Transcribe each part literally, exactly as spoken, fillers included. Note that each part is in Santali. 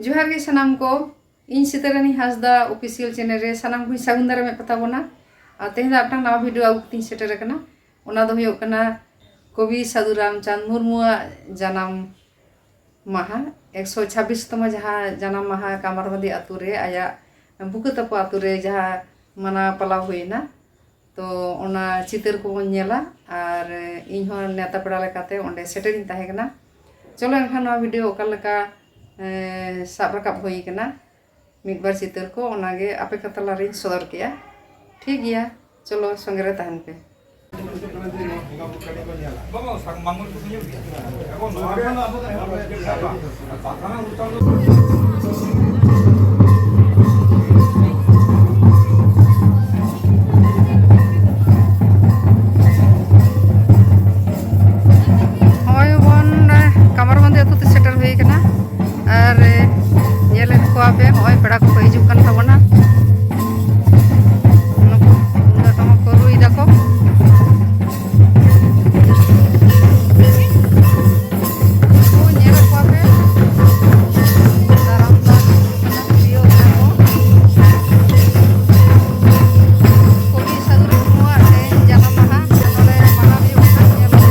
ᱡᱚᱦᱟᱨ ᱜᱮ ᱥᱟᱱᱟᱢ ᱠᱚ, ᱤᱧ ᱥᱤᱛᱟᱹᱨᱟᱱᱤ ᱦᱟᱸᱥᱫᱟ official channel ᱨᱮ ᱥᱟᱱᱟᱢ ᱠᱚᱧ ᱥᱟᱹᱜᱩᱱ ᱫᱟᱨᱟᱢᱮᱫ ᱯᱮ ᱛᱟᱵᱚᱱᱟ᱾ ᱟᱨ ᱛᱮᱦᱮᱧ ᱫᱚ ᱢᱤᱫᱴᱟᱝ ᱱᱟᱣᱟ video ᱟᱹᱜᱩ ᱠᱟᱛᱮᱧ ᱥᱮᱴᱮᱨ ᱟᱠᱟᱱᱟ᱾ ᱚᱱᱟ ᱫᱚ ᱦᱩᱭᱩᱜ ᱠᱟᱱᱟ ᱠᱚᱵᱤ ᱥᱟᱹᱫᱷᱩ ᱨᱟᱢᱪᱟᱸᱫᱽ ᱢᱩᱨᱢᱩᱣᱟᱜ ᱡᱟᱱᱟᱢ ᱢᱟᱦᱟ, ᱮᱠᱥᱚ ᱪᱷᱟᱵᱵᱤᱥ ᱛᱚᱢᱚ ᱡᱟᱦᱟᱸ ᱡᱟᱱᱟᱢ ᱢᱟᱦᱟ ᱠᱟᱢᱟᱨᱵᱟᱸᱫᱤ ᱟᱛᱳ ᱨᱮ, ᱟᱭᱟᱜ ᱵᱩᱠᱟᱹ ᱛᱟᱠᱚ ᱟᱛᱳ ᱨᱮ ᱡᱟᱦᱟᱸ ᱢᱟᱱᱟᱣ ᱯᱟᱞᱟᱣ ᱦᱩᱭᱮᱱᱟ᱾ ᱛᱚ ᱚᱱᱟ ᱪᱤᱛᱟᱹᱨ ᱠᱚᱵᱚᱱ ᱧᱮᱞᱟ, ᱟᱨ ᱤᱧ ᱦᱚᱸ ᱱᱮᱣᱛᱟ ᱯᱮᱲᱟ ᱞᱮᱠᱟᱛᱮ ᱚᱸᱰᱮ ᱥᱮᱴᱮᱨᱤᱧ ᱛᱟᱦᱮᱸ ᱠᱟᱱᱟ᱾ ᱪᱚᱞᱚ ᱮᱱᱠᱷᱟᱱ ᱱᱚᱣᱟ video ᱚᱠᱟ ᱞᱮᱠᱟ, ᱮ, ᱥᱟᱵ ᱨᱟᱠᱟᱵ ᱦᱩᱭ ᱠᱟᱱᱟ, ᱢᱤᱫ ᱵᱟᱨ ᱪᱤᱛᱟᱹᱨ ᱠᱚ, ᱚᱱᱟᱜᱮ ᱟᱯᱮ ᱠᱚ ᱛᱟᱞᱟᱨᱤᱧ ᱥᱚᱫᱚᱨ ᱠᱮᱜᱼᱟ᱾ ᱴᱷᱤᱠ ᱜᱮᱭᱟ, ᱪᱚᱞᱚ ᱥᱚᱸᱜᱮ ᱨᱮ ᱛᱟᱦᱮᱱ ᱯᱮ᱾ ᱱᱚᱜᱼᱚᱭ ᱵᱚᱱ ᱠᱟᱢᱟᱨᱵᱟᱸᱫᱤ ᱟᱹᱛᱩ ᱛᱮ ᱥᱮᱴᱮᱨ ᱦᱩᱭ ᱠᱟᱱᱟ᱾ ᱟᱨ ᱧᱮᱞᱮᱫ ᱠᱚᱣᱟ ᱯᱮ, ᱱᱚᱜᱼᱚᱭ ᱯᱮᱲᱟ ᱠᱚᱠᱚ ᱦᱤᱡᱩᱜ ᱠᱟᱱ ᱛᱟᱵᱚᱱᱟ᱾ ᱱᱩᱠᱩ ᱛᱩᱢᱫᱟᱜ ᱴᱟᱢᱟᱠ ᱠᱚ ᱨᱩᱭ ᱫᱟᱠᱚ᱾ ᱱᱩᱠᱩ ᱧᱮᱞᱮᱫ ᱠᱚᱣᱟ ᱯᱮ, ᱫᱟᱨᱟᱢ ᱫᱟᱜ ᱦᱩᱭᱩᱜ ᱠᱟᱱᱟ, ᱛᱤᱭᱳᱜ ᱫᱟᱠᱚ᱾ ᱠᱚᱵᱤ ᱥᱟᱹᱫᱷᱩ ᱢᱩᱨᱢᱩᱣᱟᱜ ᱛᱮᱦᱮᱧ ᱡᱟᱱᱟᱢ ᱢᱟᱦᱟ ᱱᱚᱰᱮ ᱢᱟᱱᱟᱣ ᱦᱩᱭᱩᱜ ᱠᱟᱱᱟ, ᱧᱮᱞ ᱯᱮ᱾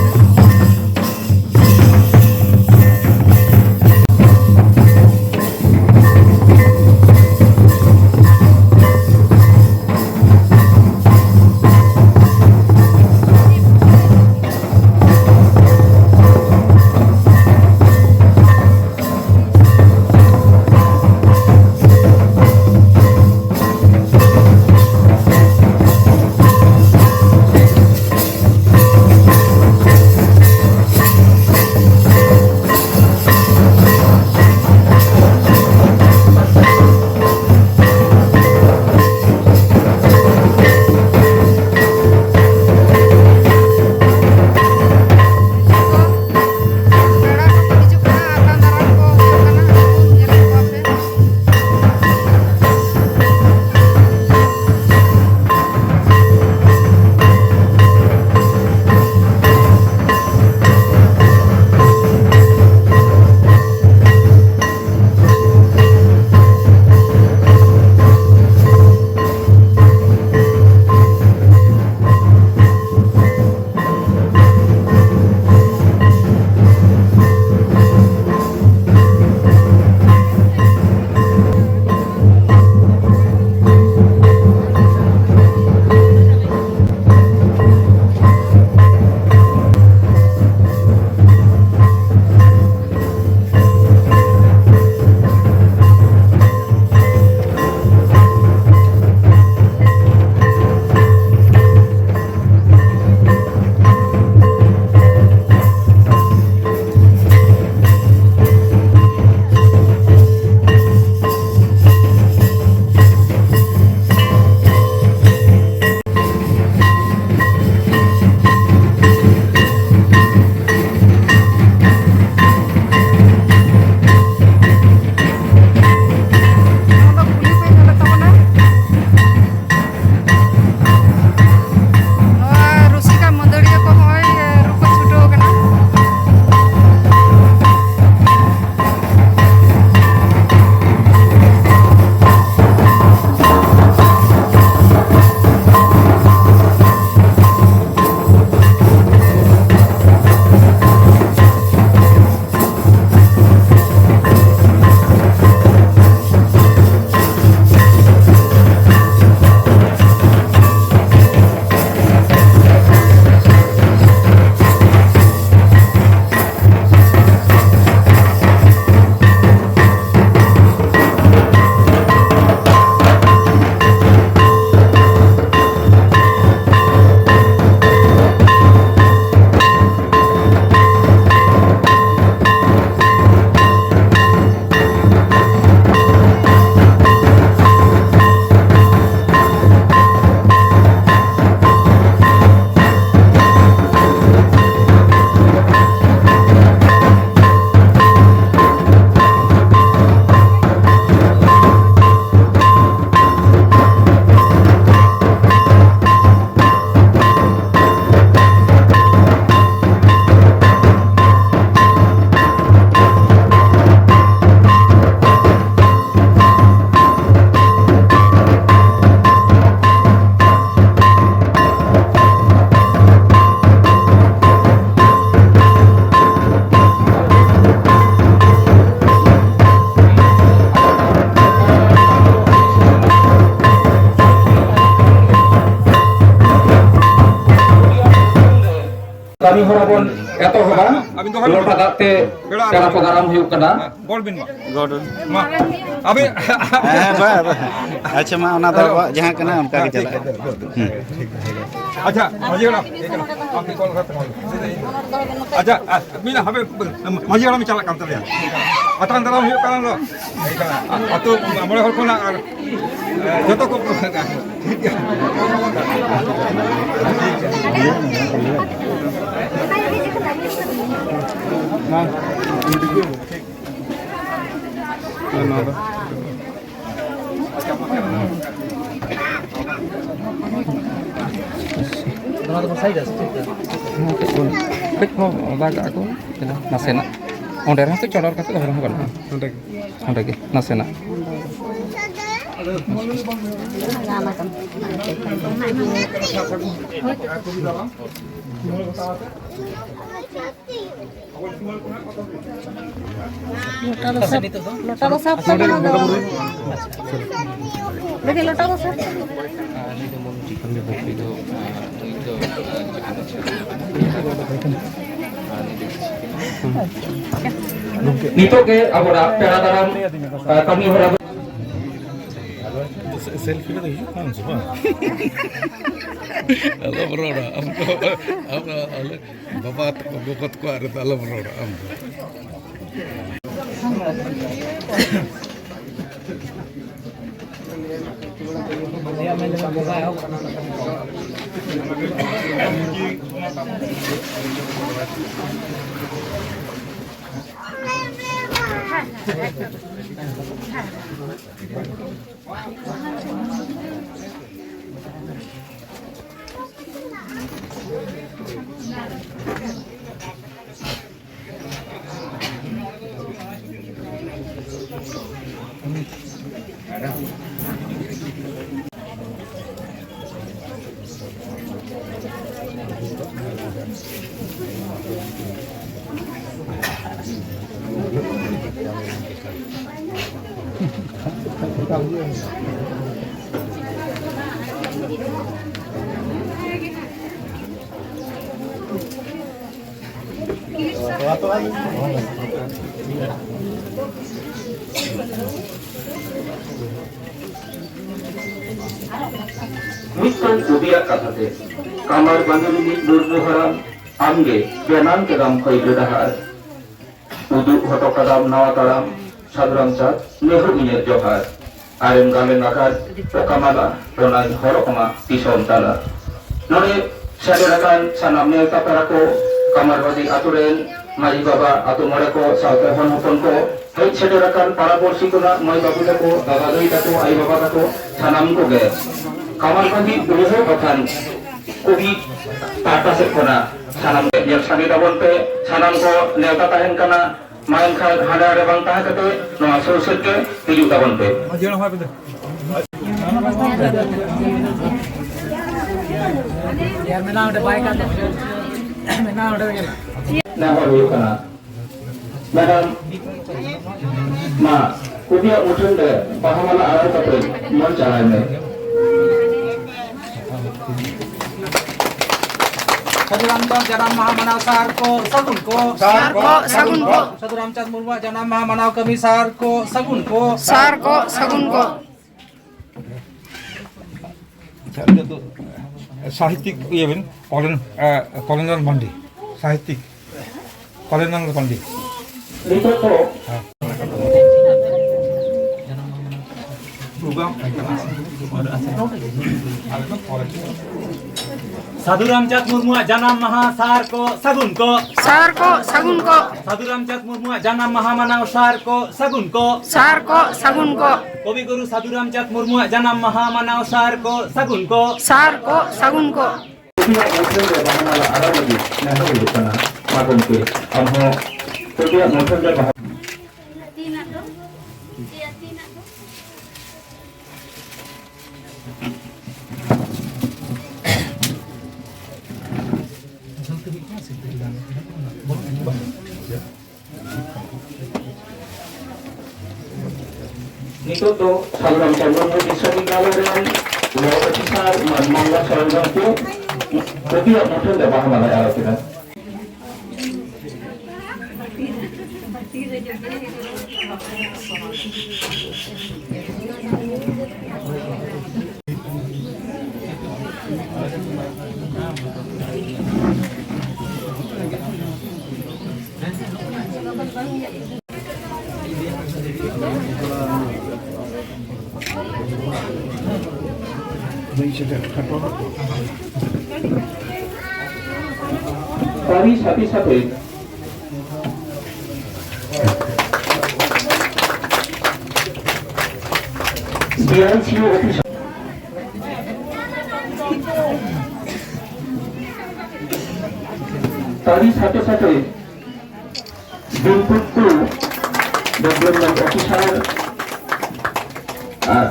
ᱦᱚᱨᱟ ᱵᱚᱱ ᱮᱛᱚᱦᱚᱵᱟ᱾ ᱟᱹᱵᱤᱱ ᱫᱚ ᱞᱚᱴᱟ ᱫᱟᱜ ᱛᱮ ᱯᱮᱲᱟ ᱯᱮᱲᱟ ᱠᱚ ᱫᱟᱨᱟᱢ ᱦᱩᱭᱩᱜ ᱠᱟᱱᱟ᱾ ᱜᱚᱲ ᱵᱤᱱ ᱢᱟ᱾ ᱜᱚᱲ᱾ ᱢᱟ᱾ ᱟᱹᱵᱤᱱ ᱦᱮᱸ, ᱵᱟ-, ᱵᱟ-, ᱟᱪᱪᱷᱟ, ᱢᱟ, ᱚᱱᱟ ᱫᱚ ᱦᱮᱞᱳ᱾ ᱟᱵᱚᱣᱟᱜ ᱡᱟᱦᱟᱸ ᱠᱟᱱᱟ, ᱚᱱᱠᱟ ᱜᱮ ᱦᱮᱸ, ᱴᱷᱤᱠ ᱪᱟᱞᱟᱜᱼᱟ᱾ ᱜᱮᱭᱟ᱾ ᱦᱩᱸ᱾ ᱟᱪᱪᱷᱟ, ᱢᱟᱹᱡᱷᱤ ᱦᱟᱲᱟᱢ, ᱟᱪᱪᱷᱟ, ᱢᱤᱫ ᱦᱟᱯᱮ, ᱢᱟᱹᱡᱷᱤ ᱦᱟᱲᱟᱢ ᱪᱟᱞᱟᱜ ᱠᱟᱱ ᱛᱟᱞᱮᱭᱟ᱾ ᱟᱛᱟᱝ ᱫᱟᱨᱟᱢ ᱦᱩᱭᱩᱜ ᱠᱟᱱᱟ ᱫᱚ᱾ ᱟᱹᱛᱩ ᱢᱚᱬᱮ ᱦᱚᱲ ᱠᱷᱚᱱᱟᱜ ᱟᱨ ᱡᱚᱛᱚ ᱠᱚ ᱴᱷᱤᱠ ᱜᱮᱭᱟ᱾ ᱱᱚᱣᱟ ᱫᱚ᱾ ᱱᱚᱣᱟ ᱫᱚ ᱥᱟᱭᱤᱰ ᱟᱥᱮ ᱪᱮᱫ? ᱠᱟᱹᱡ ᱵᱚᱱ, ᱠᱟᱹᱡ ᱵᱚᱱ ᱵᱟᱜᱟᱜ ᱟᱠᱚ, ᱱᱟᱥᱮᱱᱟᱜ᱾ ᱚᱸᱰᱮ ᱨᱮᱦᱚᱸ ᱠᱟᱹᱡ ᱪᱚᱰᱚᱨ ᱠᱟᱛᱮ ᱫᱚᱦᱚ ᱨᱮᱦᱚᱸ ᱜᱟᱱᱚᱜᱼᱟ᱾ ᱚᱸᱰᱮ ᱜᱮ᱾ ᱚᱸᱰᱮ ᱜᱮ, ᱱᱟᱥᱮᱱᱟᱜ᱾ ᱞᱚᱴᱟ ᱫᱚ ᱥᱟᱵ, ᱞᱚᱴᱟ ᱫᱚ ᱥᱟᱵ ᱛᱟᱵᱚᱱ ᱟᱫᱚ᱾ ᱞᱟᱹᱜᱤᱫ ᱞᱚᱴᱟ ᱫᱚ ᱥᱟᱵ ᱛᱟᱵᱚᱱ᱾ ᱱᱤᱛᱚᱜ ᱜᱮ ᱟᱵᱚᱱᱟᱜ ᱯᱮᱲᱟ ᱫᱟᱨᱟᱢ, ᱟ, ᱠᱟᱹᱢᱤ ᱦᱚᱨᱟ ᱥᱮᱞᱯᱷᱤ ᱨᱮᱫᱚ ᱦᱤᱡᱩᱜ ᱠᱟᱱ ᱥᱮ ᱵᱟᱝ? ᱟᱞᱚᱢ ᱨᱚᱲᱟ, ᱟᱢ ᱫᱚ, ᱟᱢ ᱫᱚ ᱟᱞᱮ ᱵᱟᱵᱟ ᱛᱟᱠᱚ, ᱜᱚᱜᱚ ᱛᱟᱠᱚᱣᱟᱜ ᱨᱮᱫᱚ ᱟᱞᱚᱢ ᱨᱚᱲᱟ ᱟᱢ ᱫᱚ᱾ ᱢᱤᱫᱴᱟᱝ ᱠᱚᱵᱤᱭᱟᱜ ᱠᱟᱛᱷᱟ ᱛᱮ, ᱠᱟᱢᱟᱨ ᱵᱟᱸᱫᱤ ᱨᱤᱱᱤᱡ ᱢᱩᱨᱢᱩ ᱦᱟᱲᱟᱢ, ᱟᱢᱜᱮ ᱵᱮᱱᱟᱣ ᱠᱮᱫᱟᱢ ᱠᱷᱚᱭᱨᱟᱹ ᱰᱟᱦᱟᱨ᱾ ᱩᱫᱩᱜ ᱦᱚᱴᱚ ᱠᱟᱫᱟᱢ ᱱᱟᱣᱟ ᱛᱟᱲᱟᱢ, ᱥᱟᱹᱫᱷᱩ ᱨᱟᱢᱪᱟᱸᱫᱽ, ᱱᱮᱦᱚᱨ ᱤᱧᱟᱹᱜ ᱡᱚᱦᱟᱨ᱾ ᱟᱨᱮᱢ ᱜᱟᱞᱮ ᱱᱟᱜᱟᱨ ᱚᱠᱟ ᱢᱟᱞᱟ, ᱚᱱᱟᱧ ᱦᱚᱨᱚᱜ ᱢᱟ ᱫᱤᱥᱚᱢ ᱛᱟᱞᱟ᱾ ᱱᱚᱰᱮ ᱥᱮᱴᱮᱨ ᱟᱠᱟᱱ ᱥᱟᱱᱟᱢ ᱱᱮᱣᱛᱟ ᱯᱮᱲᱟ ᱠᱚ, ᱠᱟᱢᱟᱨᱵᱟᱫᱤ ᱟᱛᱳ ᱨᱮᱱ ᱢᱟᱹᱡᱷᱤ ᱵᱟᱵᱟ, ᱟᱛᱳ ᱢᱚᱬᱮ ᱠᱚ, ᱥᱟᱶᱛᱮ ᱦᱚᱱ ᱦᱚᱯᱚᱱ ᱠᱚ, ᱦᱮᱡ ᱥᱮᱴᱮᱨ ᱟᱠᱟᱱ ᱯᱟᱲᱟ ᱯᱩᱲᱥᱤ ᱠᱷᱚᱱᱟᱜ ᱢᱟᱹᱭ ᱵᱟᱹᱵᱩ ᱛᱟᱠᱚ, ᱫᱟᱫᱟ ᱫᱟᱹᱭ ᱛᱟᱠᱚ, ᱟᱭᱳ ᱵᱟᱵᱟ ᱛᱟᱠᱚ, ᱥᱟᱱᱟᱢ ᱠᱚᱜᱮ ᱠᱟᱢᱟᱨᱵᱟᱫᱤ ᱩᱭᱦᱟᱹᱨ ᱵᱟᱠᱷᱟᱱ ᱠᱚᱵᱤ ᱯᱟᱦᱴᱟ ᱥᱮᱫ ᱠᱷᱚᱱᱟᱜ ᱥᱟᱱᱟᱢ ᱜᱮ ᱧᱮᱞ ᱥᱟᱸᱜᱮ ᱛᱟᱵᱚᱱ ᱯᱮ᱾ ᱥᱟᱱᱟᱢ ᱠᱚ ᱱᱮᱣᱛᱟ ᱛᱟᱦᱮᱱ ᱠᱟᱱᱟ, ᱢᱟ ᱮᱱᱠᱷᱟᱱ ᱦᱟᱸᱰᱮ ᱱᱟᱰᱮ ᱵᱟᱝ ᱛᱟᱦᱮᱸ ᱠᱟᱛᱮ ᱱᱚᱣᱟ ᱥᱩᱨ ᱥᱮᱫ ᱜᱮ ᱦᱤᱡᱩᱜ ᱛᱟᱵᱚᱱ ᱯᱮ᱾ ᱢᱟᱹᱡᱷᱤ ᱦᱟᱲᱟᱢ ᱦᱚᱸ ᱦᱟᱯᱮ ᱫᱮ᱾ ᱭᱟᱨ, ᱢᱮᱱᱟᱜᱼᱟ ᱚᱸᱰᱮ, ᱵᱟᱭ ᱠᱟᱱ ᱫᱚ᱾ ᱢᱮᱱᱟᱜᱼᱟ ᱚᱸᱰᱮ ᱜᱮ ᱱᱟᱜ᱾ ᱱᱮᱦᱚᱨ ᱦᱩᱭᱩᱜ ᱠᱟᱱᱟ, ᱢᱮᱰᱟᱢ, ᱢᱟ, ᱠᱚᱵᱤᱭᱟᱜ ᱢᱩᱴᱷᱟᱹᱱ ᱨᱮ ᱵᱟᱦᱟ ᱢᱟᱞᱟ ᱟᱨᱟᱣ ᱠᱟᱛᱮ ᱢᱚᱱ ᱪᱟᱞᱟᱭ ᱢᱮ᱾ ᱥᱟᱹᱫᱷᱩ ᱨᱟᱢᱪᱟᱸᱫᱽ ᱡᱟᱱᱟᱢ ᱢᱟᱦᱟ ᱢᱟᱱᱟᱣ ᱥᱟᱨ ᱠᱚ ᱥᱟᱹᱜᱩᱱ ᱠᱚ᱾ ᱥᱟᱨ ᱠᱚ ᱥᱟᱹᱜᱩᱱ ᱠᱚ᱾ ᱥᱟᱹᱫᱷᱩ ᱨᱟᱢᱪᱟᱸᱫᱽ ᱢᱩᱨᱢᱩᱣᱟᱜ ᱡᱟᱱᱟᱢ ᱢᱟᱦᱟ ᱢᱟᱱᱟᱣ ᱠᱟᱹᱢᱤ ᱥᱟᱨ ᱠᱚ ᱥᱟᱹᱜᱩᱱ ᱠᱚ᱾ ᱥᱟᱨ ᱠᱚ ᱥᱟᱹᱜᱩᱱ ᱠᱚ᱾ ᱟᱪᱪᱷᱟ, ᱱᱤᱛᱚᱜ ᱫᱚ ᱥᱟᱦᱤᱛᱤᱠ ᱤᱭᱟᱹ ᱵᱤᱱ, ᱠᱚᱞᱮᱱ, ᱮ, ᱠᱚᱞᱮᱱᱫᱨᱚᱱ ᱢᱟᱱᱰᱤ, ᱥᱟᱦᱤᱛᱤᱠ ᱠᱚᱞᱮᱱᱫᱨᱚᱱ ᱢᱟᱱᱰᱤ᱾ ᱱᱤᱛᱚᱜ ᱫᱚ ᱦᱮᱸ᱾ ᱥᱟᱹᱫᱷᱩ ᱨᱟᱢᱪᱟᱸᱫᱽ ᱢᱩᱨᱢᱩᱣᱟᱜ ᱡᱟᱱᱟᱢ ᱢᱟᱦᱟ ᱥᱟᱨ ᱠᱚ ᱥᱟᱹᱜᱩᱱ ᱠᱚ᱾ ᱥᱟᱨ ᱠᱚ ᱥᱟᱹᱜᱩᱱ ᱠᱚ᱾ ᱥᱟᱹᱫᱷᱩ ᱨᱟᱢᱪᱟᱸᱫᱽ ᱢᱩᱨᱢᱩᱣᱟᱜ ᱡᱟᱱᱟᱢ ᱢᱟᱦᱟ ᱢᱟᱱᱟᱣ ᱥᱟᱨ ᱠᱚ ᱥᱟᱹᱜᱩᱱ ᱠᱚ᱾ ᱥᱟᱨ ᱠᱚ ᱥᱟᱹᱜᱩᱱ ᱠᱚ᱾ ᱠᱚᱵᱤ ᱜᱩᱨᱩ ᱥᱟᱹᱫᱷᱩ ᱨᱟᱢᱪᱟᱸᱫᱽ ᱢᱩᱨᱢᱩᱣᱟᱜ ᱡᱟᱱᱟᱢ ᱢᱟᱦᱟ ᱢᱟᱱᱟᱣ ᱥᱟᱨ ᱠᱚ ᱥᱟᱹᱜᱩᱱ ᱠᱚ᱾ ᱥᱟᱨ ᱠᱚ ᱥᱟᱹᱜᱩᱱ ᱠᱚ᱾ ᱩᱱᱠᱤᱱᱟᱜ ᱢᱩᱴᱷᱟᱹᱱ ᱨᱮ ᱵᱟᱦᱟ ᱢᱟᱞᱟ ᱟᱨᱟᱣ ᱞᱟᱹᱜᱤᱫ ᱱᱮᱦᱚᱨ ᱦᱩᱭᱩᱜ ᱠᱟᱱᱟ᱾ ᱢᱟ ᱜᱚᱢᱠᱮ, ᱟᱢ ᱦᱚᱸ ᱠᱚᱵᱤᱭᱟᱜ ᱢᱩᱴᱷᱟᱹᱱ ᱨᱮ ᱵᱟᱦᱟ ᱱᱤᱛᱚᱜ ᱫᱚ ᱥᱟᱹᱫᱷᱩ ᱨᱟᱢᱪᱟᱸᱫᱽ ᱢᱩᱨᱢᱩ ᱵᱤᱥᱥᱚᱵᱤᱫᱽᱫᱟᱞᱚᱭ ᱨᱮᱱ law officer ᱢᱟᱱ ᱢᱚᱝᱜᱚᱞ ᱥᱚᱨᱮᱱ ᱜᱚᱢᱠᱮ ᱠᱚᱵᱤᱭᱟᱜ ᱢᱩᱴᱷᱟᱹᱱ ᱨᱮ ᱵᱟᱦᱟ ᱢᱟᱞᱟᱭ ᱟᱨᱟᱣ ᱠᱮᱫᱟ᱾ ᱛᱟᱹᱨᱤ ᱥᱟᱛᱮ ᱥᱟᱛᱮ ᱰᱤ ᱟᱭ ᱥᱤ ᱳ ᱚᱯᱷᱤᱥ ᱛᱟᱹᱨᱤ ᱥᱟᱛᱮ ᱥᱟᱛᱮ ᱵᱤᱱᱯᱩᱨ ᱴᱩ ᱰᱮᱵᱷᱞᱚᱯᱢᱮᱱᱴ ᱚᱯᱷᱤᱥᱟᱨ ᱟᱨ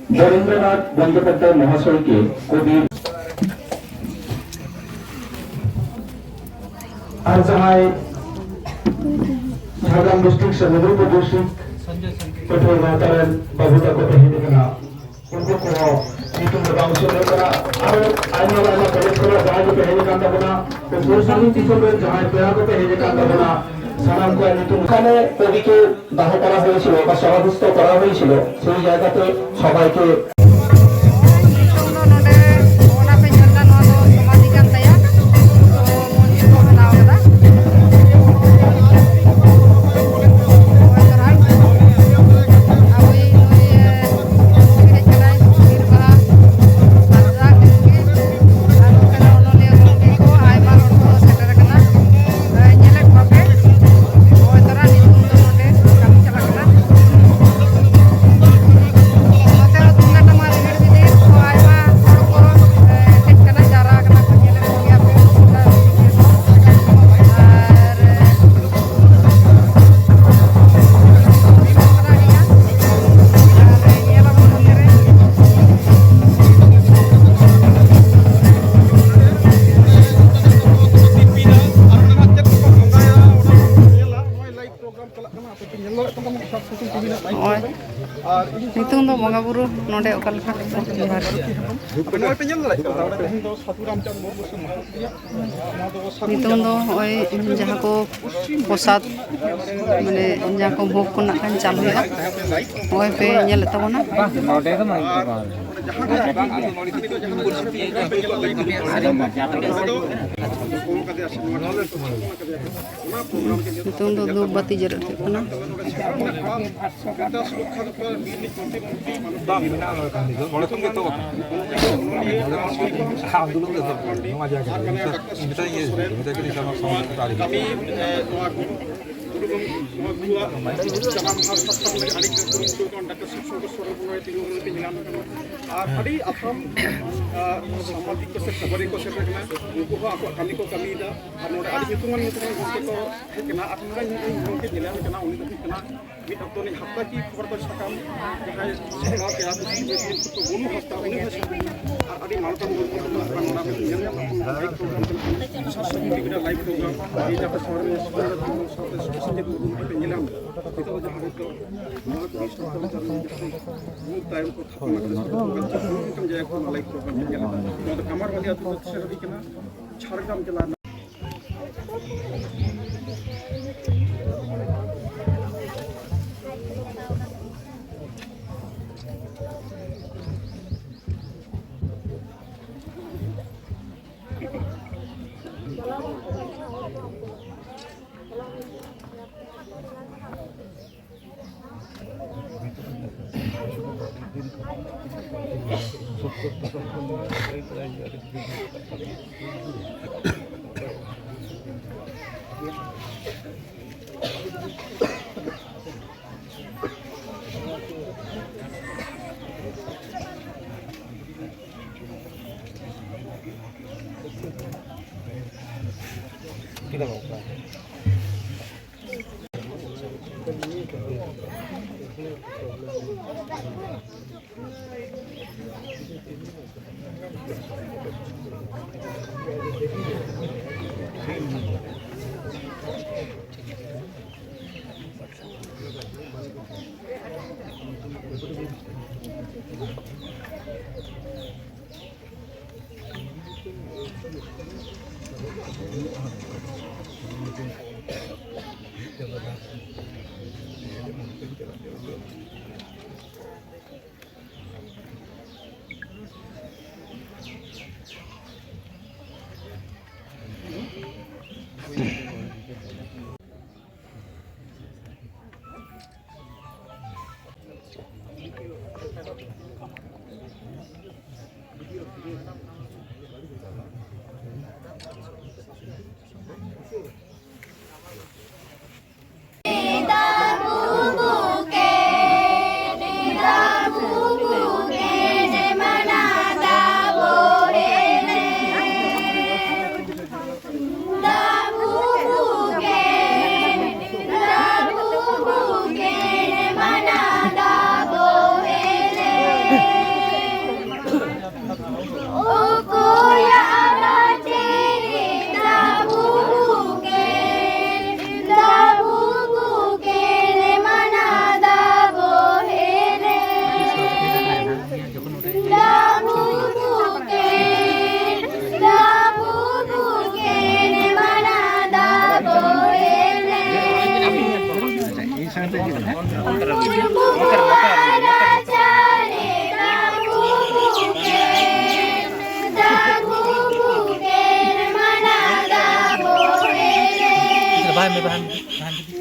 ᱵᱚᱨᱮᱱᱫᱨᱚᱱᱟᱛᱷ ᱵᱚᱱᱫᱳᱯᱟᱫᱽᱫᱷᱟᱭ ᱢᱚᱦᱟᱥᱚᱭ ᱠᱮ ᱠᱚᱵᱤ ᱟᱨ ᱡᱟᱦᱟᱸᱭ ᱡᱷᱟᱲᱜᱨᱟᱢ ᱰᱤᱥᱴᱨᱤᱠᱴ ᱥᱮ ᱢᱮᱫᱽᱱᱤᱯᱩᱨ ᱰᱤᱥᱴᱨᱤᱠᱴ ᱯᱟᱹᱴᱷᱩᱣᱟᱹ ᱜᱟᱶᱛᱟ ᱨᱮᱱ ᱵᱟᱹᱵᱩ ᱛᱟᱠᱚ ᱠᱚ ᱦᱮᱡ ᱟᱠᱟᱱᱟ, ᱩᱱᱠᱩ ᱠᱚᱦᱚᱸ ᱧᱩᱛᱩᱢ ᱫᱚ ᱵᱟᱝ ᱩᱪᱷᱟᱹᱱ ᱦᱩᱭᱩᱜ ᱠᱟᱱᱟ᱾ ᱟᱨ ᱟᱭᱢᱟ ᱟᱭᱢᱟ ᱠᱚᱞᱮᱡᱽ ᱠᱷᱚᱱᱟᱜ ᱡᱟᱦᱟᱸᱭ ᱠᱚᱯᱮ ᱦᱮᱡ ᱟᱠᱟᱱ ᱛᱟᱵᱚᱱᱟ, ᱥᱩᱨ ᱥᱟᱺᱜᱤᱧ ᱫᱤᱥᱚᱢ ᱨᱮᱱ ᱡᱟᱦᱟᱸᱭ ᱯᱮᱲᱟ ᱠᱚᱯᱮ ᱦᱮᱡ ᱟᱠᱟᱱ ᱛᱟᱵᱚᱱᱟ, ᱥᱟᱱᱟᱢ ᱠᱚᱣᱟᱜ ᱧᱩᱛᱩᱢ ᱮᱠᱷᱟᱱᱮ ᱠᱚᱵᱤ ᱠᱚ ᱫᱟᱦᱚ ᱠᱚᱨᱟ ᱦᱚᱭᱮছিল বা সমাধিস্থ করা হয়েছিল, সেই জায়গাতে সবাইকে ᱱᱤᱛᱚᱝ ᱫᱚ ᱱᱚᱰᱮ ᱚᱱᱟ ᱯᱮ ᱧᱮᱞ ᱮᱫᱟ, ᱱᱚᱣᱟ ᱫᱚ ᱥᱚᱢᱟᱫᱷᱤ ᱠᱟᱱ ᱛᱟᱭᱟ᱾ ᱛᱚ, ᱢᱚᱱᱫᱤᱨ ᱠᱚ ᱵᱮᱱᱟᱣ ᱠᱟᱫᱟ᱾ ᱱᱚᱜᱼᱚᱭ ᱛᱚᱨᱟ ᱟᱵᱚᱭᱤᱡ ᱱᱩᱭ, ᱮ, ᱮᱱᱮᱡ ᱠᱟᱱᱟᱭ ᱵᱤᱨ ᱵᱟᱦᱟ ᱦᱟᱸᱥᱫᱟ ᱜᱚᱢᱠᱮ᱾ ᱟᱨ ᱱᱚᱛᱮ ᱫᱚ ᱚᱱᱚᱞᱤᱭᱟᱹ ᱜᱚᱢᱠᱮ ᱠᱚ ᱟᱭᱢᱟ ᱦᱚᱲ ᱠᱚ ᱥᱮᱴᱮᱨ ᱟᱠᱟᱱᱟ᱾ ᱮ, ᱧᱮᱞᱮᱫ ᱠᱚᱣᱟ ᱯᱮ᱾ ᱱᱚᱜᱼᱚᱭ ᱛᱚᱨᱟ ᱱᱤᱛᱚᱝ ᱫᱚ ᱱᱚᱰᱮ ᱠᱟᱹᱢᱤ ᱪᱟᱞᱟᱜ ᱠᱟᱱᱟ᱾ ᱱᱚᱛᱮ ᱫᱚ ᱛᱩᱢᱫᱟᱜ ᱴᱟᱢᱟᱠ ᱱᱚᱜᱼᱚᱭ ᱱᱤᱛᱚᱝ ᱫᱚ ᱵᱚᱸᱜᱟ ᱵᱩᱨᱩ ᱱᱚᱰᱮ ᱚᱠᱟ ᱞᱮᱠᱟ ᱠᱚ ᱡᱚᱦᱟᱨ᱾ ᱱᱤᱛᱚᱝ ᱫᱚ ᱱᱚᱜᱼᱚᱭ ᱡᱟᱦᱟᱸ ᱠᱚ ᱯᱨᱚᱥᱟᱫᱽ, ᱢᱟᱱᱮ ᱡᱟᱦᱟᱸ ᱠᱚ ᱵᱷᱳᱜᱽ ᱠᱚ ᱱᱟᱜ ᱠᱷᱟᱱ ᱪᱟᱞ ᱦᱩᱭᱩᱜᱼᱟ, ᱱᱚᱜᱼᱚᱭ ᱯᱮ ᱧᱮᱞᱮᱫ ᱛᱟᱵᱚᱱᱟ᱾ ᱱᱚᱰᱮ ᱫᱚ ᱢᱟᱹᱭᱤᱠ ᱫᱚ ᱵᱟᱝ᱾ ᱱᱤᱛᱚᱝ ᱫᱚ ᱫᱷᱩᱯ ᱵᱟᱹᱛᱤ ᱡᱮᱨᱮᱫ ᱦᱩᱭᱩᱜ ᱠᱟᱱᱟ᱾ ᱵᱟᱝ ᱢᱮᱱᱟᱜᱼᱟ, ᱱᱚᱰᱮ ᱠᱟᱱ ᱜᱮᱭᱟ᱾ ᱢᱚᱬᱮ ᱠᱷᱚᱱ ᱜᱮ ᱮᱛᱚᱦᱚᱵ ᱟᱠᱟᱱᱟ᱾ ᱱᱚᱣᱟ ᱡᱟᱭᱜᱟ ᱨᱮ ᱢᱮᱛᱟᱭ ᱜᱮ, ᱢᱮᱛᱟᱭ ᱜᱮ ᱥᱟᱱᱟᱢ ᱥᱚᱢᱟᱡᱽ ᱠᱚ ᱟᱹᱰᱤ ᱠᱟᱹᱢᱤ, ᱮ, ᱱᱚᱣᱟ ᱜᱩᱨᱩ ᱜᱚᱢᱠᱮ, ᱱᱚᱣᱟ ᱜᱩᱨᱩᱣᱟᱜ ᱡᱟᱱᱟᱢ ᱢᱟᱦᱟ ᱥᱟᱠᱨᱟᱛ ᱞᱟᱹᱜᱤᱫ ᱟᱹᱰᱤ ᱠᱩᱨᱩᱢᱩᱴᱩ ᱠᱟᱱᱟ᱾ ᱰᱟᱠᱛᱟᱨ ᱥᱤᱵᱽ ᱥᱚᱝᱠᱚᱨ ᱥᱚᱨᱮᱱ ᱵᱚᱱᱚᱭ ᱛᱤᱸᱜᱩ ᱠᱟᱱᱟ, ᱛᱤᱸᱜᱩ ᱧᱟᱢ ᱠᱟᱱᱟ᱾ ᱟᱨ ᱟᱹᱰᱤ ᱟᱛᱷᱟᱢ, ᱟ, ᱥᱟᱢᱵᱟᱫᱤᱠ ᱠᱚ ᱥᱮ ᱠᱷᱚᱵᱚᱨᱤᱭᱟᱹ ᱠᱚ ᱥᱮᱴᱮᱨ ᱠᱟᱱᱟ, ᱩᱱᱠᱩ ᱦᱚᱸ ᱟᱠᱚᱣᱟᱜ ᱠᱟᱹᱢᱤ ᱠᱚ ᱠᱟᱹᱢᱤᱭᱮᱫᱟ᱾ ᱟᱨ ᱱᱚᱰᱮ ᱟᱹᱰᱤ ᱧᱩᱛᱩᱢᱟᱱ ᱧᱩᱛᱩᱢᱟᱱ ᱜᱚᱢᱠᱮ ᱠᱚ ᱦᱮᱡ ᱠᱟᱱᱟ᱾ ᱟᱨ ᱱᱚᱰᱮ ᱧᱩᱛᱩᱢ ᱜᱚᱢᱠᱮ ᱧᱮᱞ ᱧᱟᱢ ᱠᱟᱱᱟ, ᱩᱱᱤ ᱫᱚ ᱦᱩᱭᱩᱜ ᱠᱟᱱᱟ ᱢᱤᱫ ᱚᱠᱛᱚ ᱨᱤᱱᱤᱡ ᱦᱟᱯᱛᱟ ᱠᱤ ᱠᱷᱚᱵᱚᱨ ᱫᱚ ᱥᱟᱠᱟᱢ ᱡᱟᱦᱟᱸᱭ ᱥᱟᱯᱲᱟᱣ ᱠᱮᱫᱟ, ᱵᱤᱥᱱᱩ ᱵᱚᱱᱩ ᱦᱟᱸᱥᱫᱟ, ᱩᱱᱤ ᱦᱚᱸ ᱥᱮᱴᱮᱨ ᱞᱮᱱᱟ᱾ ᱟᱨ ᱟᱹᱰᱤ ᱢᱟᱱᱚᱛᱟᱱ ᱜᱚᱢᱠᱮ ᱠᱚ ᱢᱮᱱᱟᱜ ᱠᱚᱣᱟ ᱱᱚᱰᱮ ᱧᱮᱞ ᱧᱟᱢᱚᱜ ᱠᱟᱱᱟ᱾ ᱞᱟᱭᱤᱵᱷ ᱯᱨᱳᱜᱨᱟᱢ, ᱥᱟᱥᱛᱷᱚ ᱥᱚᱢᱤᱛᱤ ᱵᱤᱱᱟ ᱞᱟᱭᱤᱵᱷ ᱯᱨᱳᱜᱨᱟᱢ, ᱱᱤᱡᱟᱢ ᱥᱟᱶᱛᱮ ᱥᱩᱠ ᱥᱟᱱᱛᱤ ᱠᱚ ᱩᱫᱩᱜ ᱠᱟᱛᱮ ᱧᱮᱞ ᱧᱟᱢ ᱮᱫᱟ᱾ ᱱᱤᱛᱚᱜ ᱫᱚ ᱡᱟᱦᱟᱸ ᱦᱚᱭᱛᱳ ᱱᱚᱣᱟ ᱠᱚ ᱥᱟᱶᱛᱟ ᱪᱟᱨ ᱡᱟᱦᱟᱸᱭ ᱢᱩᱞ ᱛᱟᱭᱚᱢ ᱠᱚ ᱛᱷᱟᱯᱚᱱ ᱟᱠᱟᱫᱟ, ᱥᱟᱶᱛᱟ ᱯᱨᱳᱜᱨᱟᱢ ᱪᱟᱞᱟᱜ ᱠᱟᱱᱟ, ᱚᱱᱠᱟᱱ ᱡᱟᱭᱜᱟ ᱠᱷᱚᱱ ᱞᱟᱭᱤᱵᱷ ᱯᱨᱳᱜᱨᱟᱢ ᱧᱮᱞ ᱧᱟᱢ ᱮᱫᱟ᱾ ᱱᱚᱣᱟ ᱫᱚ ᱠᱟᱢᱟᱨ ᱵᱟᱸᱫᱷᱤ ᱟᱹᱛᱩ ᱫᱚ ᱥᱮᱴᱮᱨ ᱦᱩᱭ ᱠᱟᱱᱟ, ᱡᱷᱟᱲᱜᱨᱟᱢ ᱡᱮᱞᱟ ᱨᱮᱱᱟᱜ ᱵᱟᱦᱟᱭ ᱢᱮ, ᱵᱟᱦᱟᱭ ᱢᱮ, ᱵᱟᱦᱟᱭ ᱢᱮ᱾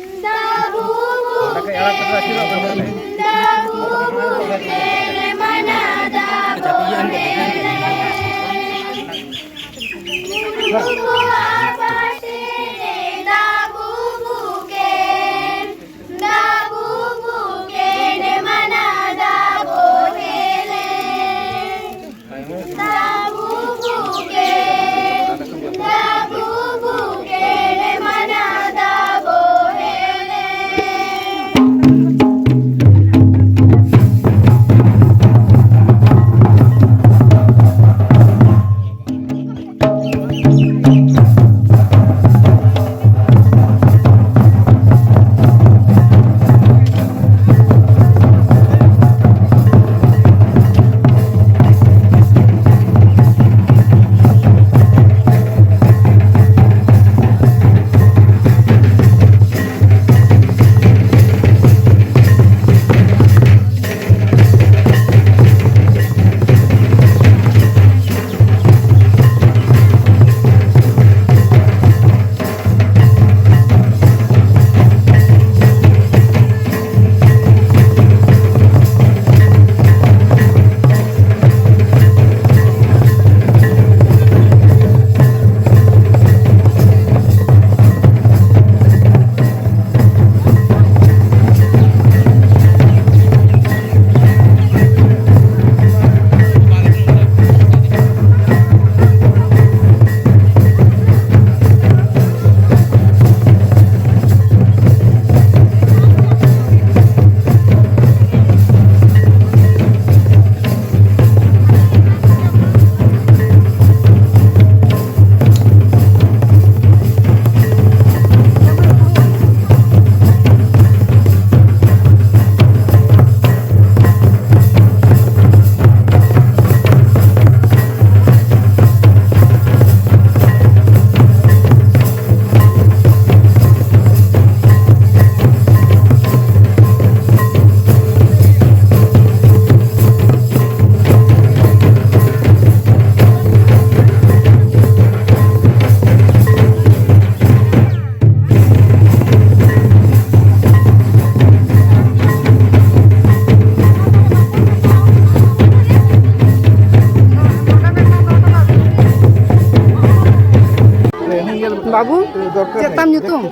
ᱪᱮᱫ ᱛᱟᱢ ᱧᱩᱛᱩᱢ?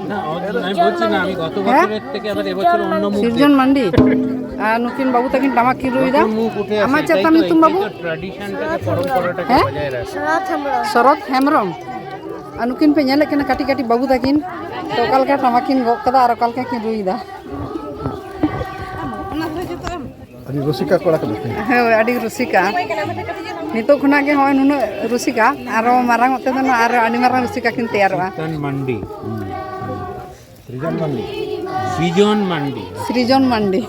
ᱦᱮᱸ? ᱥᱤᱨᱡᱚᱱ ᱢᱟᱱᱰᱤ᱾ ᱟᱨ ᱱᱩᱠᱤᱱ ᱵᱟᱹᱵᱩ ᱛᱟᱹᱠᱤᱱ ᱴᱟᱢᱟᱠ ᱠᱤᱱ ᱨᱩᱭᱫᱟ᱾ ᱟᱢᱟᱜ ᱪᱮᱫ ᱛᱟᱢ ᱧᱩᱛᱩᱢ, ᱵᱟᱹᱵᱩ? ᱦᱮᱸ? ᱥᱚᱨᱚᱛ ᱦᱮᱢᱵᱨᱚᱢ᱾ ᱟᱨ ᱱᱩᱠᱤᱱ ᱯᱮ ᱧᱮᱞᱮᱫ ᱠᱤᱱᱟ ᱠᱟᱹᱴᱤᱡ ᱠᱟᱹᱴᱤᱡ ᱵᱟᱹᱵᱩ ᱛᱟᱹᱠᱤᱱ, ᱛᱚ ᱚᱠᱟ ᱞᱮᱠᱟ ᱴᱟᱢᱟᱠ ᱠᱤᱱ ᱜᱚᱜ ᱠᱟᱫᱟ ᱟᱨ ᱚᱠᱟ ᱞᱮᱠᱟ ᱠᱤᱱ ᱨᱩᱭᱫᱟ᱾ ᱟᱹᱰᱤ ᱨᱩᱥᱤᱠᱟ ᱠᱚᱲᱟ ᱠᱟᱱᱟ ᱯᱮ᱾ ᱦᱳᱭ, ᱟᱹᱰᱤ ᱨᱩᱥᱤᱠᱟ᱾ ᱱᱤᱛᱚᱜ ᱠᱷᱚᱱᱟᱜ ᱜᱮ ᱦᱚᱸᱜᱼᱚᱭ ᱱᱩᱱᱟᱹᱜ ᱨᱩᱥᱤᱠᱟ, ᱟᱨᱚ ᱢᱟᱨᱟᱝ ᱚᱜ ᱛᱮᱫᱚ ᱱᱟᱜ ᱟᱨᱚ ᱟᱹᱰᱤ ᱢᱟᱨᱟᱝ ᱨᱩᱥᱤᱠᱟ ᱠᱤᱱ ᱛᱮᱭᱟᱨᱚᱜᱼᱟ᱾ ᱥᱤᱛᱟᱱ ᱢᱟᱱᱰᱤ᱾ ᱥᱤᱨᱡᱚᱱ ᱢᱟᱱᱰᱤ᱾ ᱥᱤᱨᱡᱚᱱ ᱢᱟᱱᱰᱤ᱾ ᱥᱤᱨᱡᱚᱱ ᱢᱟᱱᱰᱤ᱾